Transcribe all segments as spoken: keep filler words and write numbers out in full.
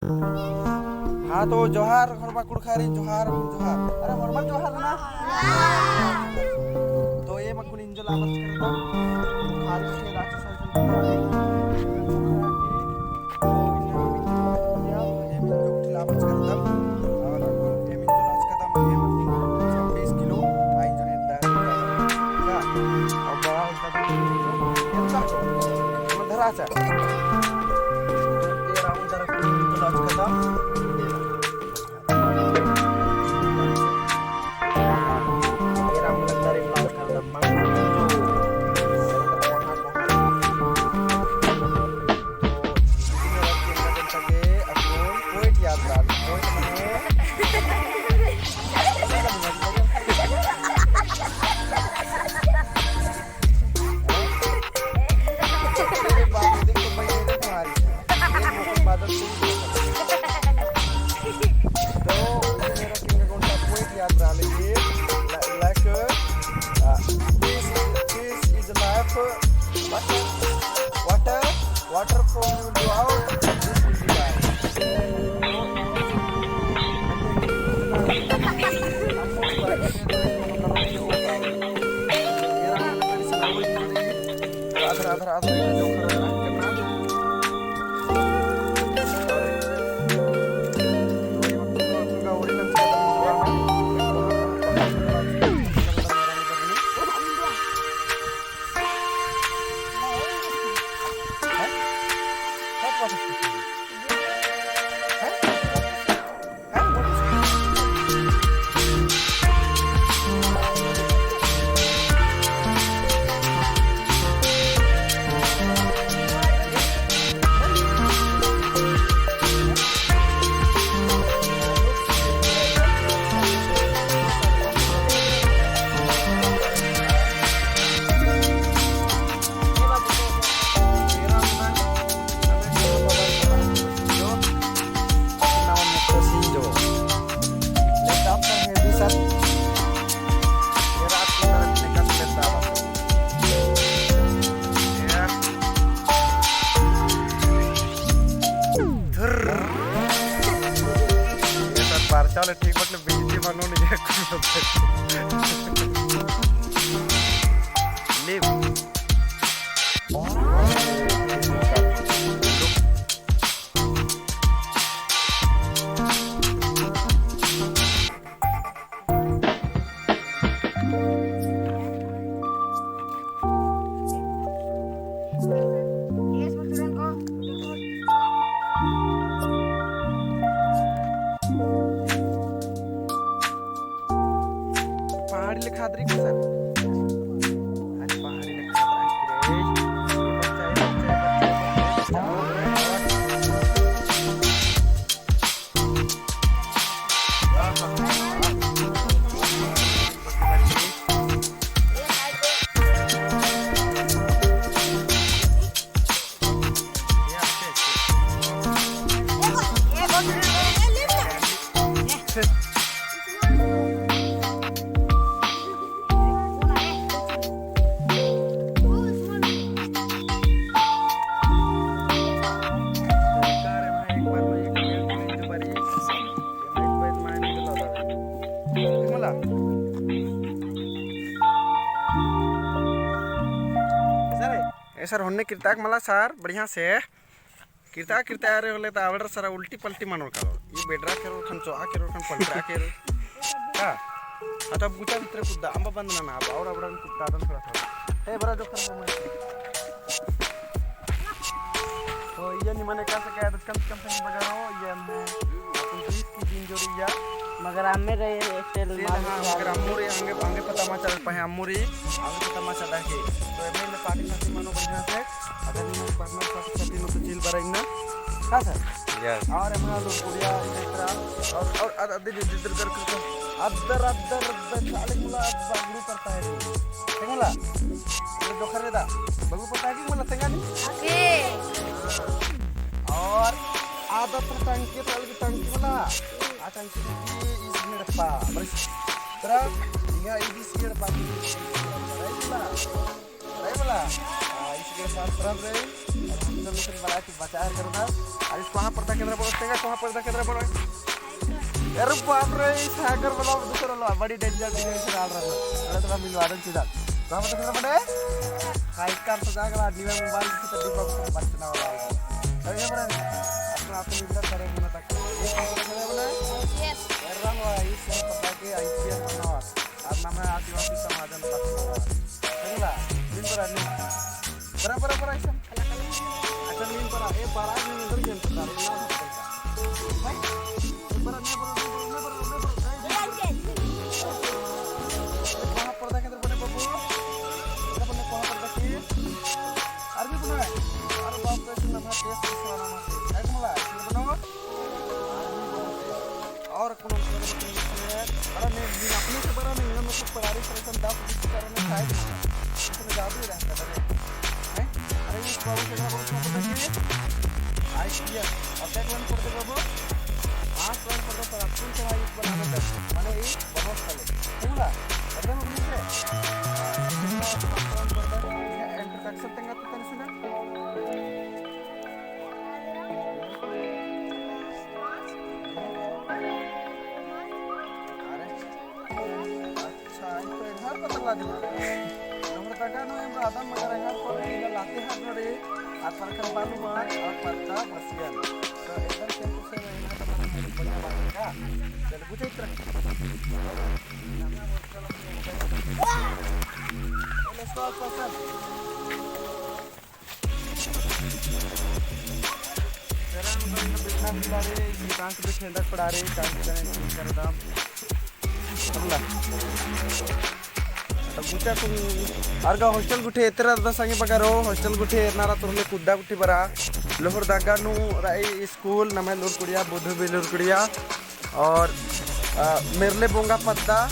हाँ, तो जोहार, होरमा कुँड़ुख़ारिन जोहार, जोहार। अरे, होरमा जोहार ना? तो एम अक्कुन इंजो लाबच करदम। कुँड़ुख़ारिन के राक्षस तो एम इंजो लाबच करदम। और एम इंजो लाबच करदम, एम छब्बीस किलो, आई जो ने दार का। और बड़ा उसका एम का तो, मन धरा चा। तो ये राउंड धरा कुल इंजो लाबच करदम। Point याद रहा, लेकिन ल-, like, uh, this, this is life, water, water, water from you go out, this will be life. आधार, आधार, आधार, ये सब पर्चा ले ठीक मतलब बेइज्जती बनो नहीं है। ले। पहाड़ी लेखा दरी को सर। आज पहाड़ी लेखा दरी रे। ये बच्चा, ये बच्चा, ये बच्चा, ये बच्चा। ए सर, होन्ने किरताक मला सर, बढ़िया से। किरता, किरता अरे होले ता आवड़र सरा उल्टी पल्टी मनोर कालो। ये बेडरा केरो खन, चोआ केरो खन, पलटरा केरो। का? हाँ, तो अब गुचा भीतर कुद्दा, अम्बा बंद ना ना, अब और अबड़न कुद्दा दन थोड़ा थोड़ा। हे, बड़ा जोकर हो मैं। तो ये निमन एका से कहे, तो कम से कम से बगा रहो, ये हमने अपन बीस की दिन जोड़ी या। मगर हमें रहे, तेल सेल, मालिश हाँ, वाला। मगर अम्मू रे, हंगे, हंगे पता मा चल पाए, अम्मू रे, हंगे पता मा चला के। तो एमे में पार्टी साटी मनो बढ़िया से, अगर नहीं पार्टनर साटी साटी मत चिल बरा इन्ना। का सर? Yes। और एमे लोग कुड़िया, इधर और, और अद-, अद-, इधर, इधर कर, कर, कर। अदर, अदर, अदर, साले मुला अद बागड़ू करता है। ठीक मुला? ये जोकर रे दा, बगू पता है कि मुला तेंगा नहीं? ओके। और आदत टंकी, साले की टंकी मुला। आ टंकी की इस मेरे पा, बस। तरा, इंगा इदी सियर बाकी। राई मुला। राई मुला। आ, इस के पास रन रहे, और हम सब मिशन बना के बचा कर ना। अरे कोहाँ परदा केंद्र बनो, तेंगा कोहाँ परदा केंद्र बनो। अरे बाप रे, ई सागर वाला दूसरा ला, बड़ी danger danger से डाल रहा है। अरे तो हम मिलवा दें सीधा। कोहाँ परदा केंद्र बनो? हाई कार तो जाकर आज नीवा मोबाइल से तो डिब्बा को बचना वाला है। अरे ये बने, अपना आप को इधर करे मुना तक। ये कोहाँ परदा केंद्र बनो? Yes। अरे वाह, ई सब पता के IPS बनवा। अब ना मैं आदिवासी समाजन बचना वाला। समझला? दिन पर आदमी बरा, बरा, बरा, ऐसा। अच्छा, नीम बरा, ए, बरा, नीम इधर गेम पकड़ा, ना पकड़ा। भाई, ए, बरा, ने बरा, ने बरा, ने बरा, ने बरा, ए, कोहाँ परदा केंद्र बने बाबू? इधर बने कोहाँ परदा की? अरबी बने? अरे बाप रे, सुन ना, देश की सेवा ना, ना, ना, ना, ना, ना, ना, ना, और कोनो मतलब नहीं है। अरे नहीं, नहीं, अपने से बड़ा नहीं, इन्होंने कुछ पढ़ाई परेशान दस बीस कारण में शायद नहीं है। इसमें जादू ही रहता है, हैं? अरे, इस बाबू से ना बोलते हैं कि IPS, और क्या कौन पढ़ते बाबू? आठ कौन पढ़ते पर अपन से भाई बना देते, माने ये बहुत साले, ठीक है? पढ़ते हो अपने से? हाँ, कौन पढ़ते हैं? Introduction तंगा तो तन सुना। अरे, अच्छा, ई तो एंग्है पता लगी। नम्है दगा नू एम रअदम मगर एंग्है पता लगी, लातेहार नू रई, आ परखर बालू मार, आ परदा बसियन। तो एकदम same to same एंग्है पता लगी, बढ़िया बात है का? चल, बुझे इतना। चलो, चलो, चलो। अब गुचा कुन, अरगा hostel गुट्ठी एतरा दा संगे बगरो, hostel गुट्ठी एरना रा तुरले कुद्दा गुट्ठी बरा, लोहरदगा नू रई school, नम्है लूरकुड़िया, बुधु भी लूरकुड़िया। और, अ, मेरले बोंगा पद्दा,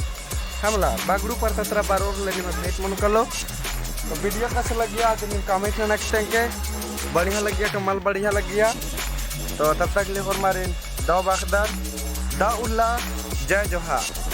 हमला, बगड़ू परता तरा बरोर लेकिन भेंट मनो कालो। तो video कस लगिया, आदिन comment नना के तेंके, बढ़िया लगिया, कमाल बढ़िया लगिया। तो तब तक ले होरमारिन दव बअदन, दव उल्ला, जय जोहार।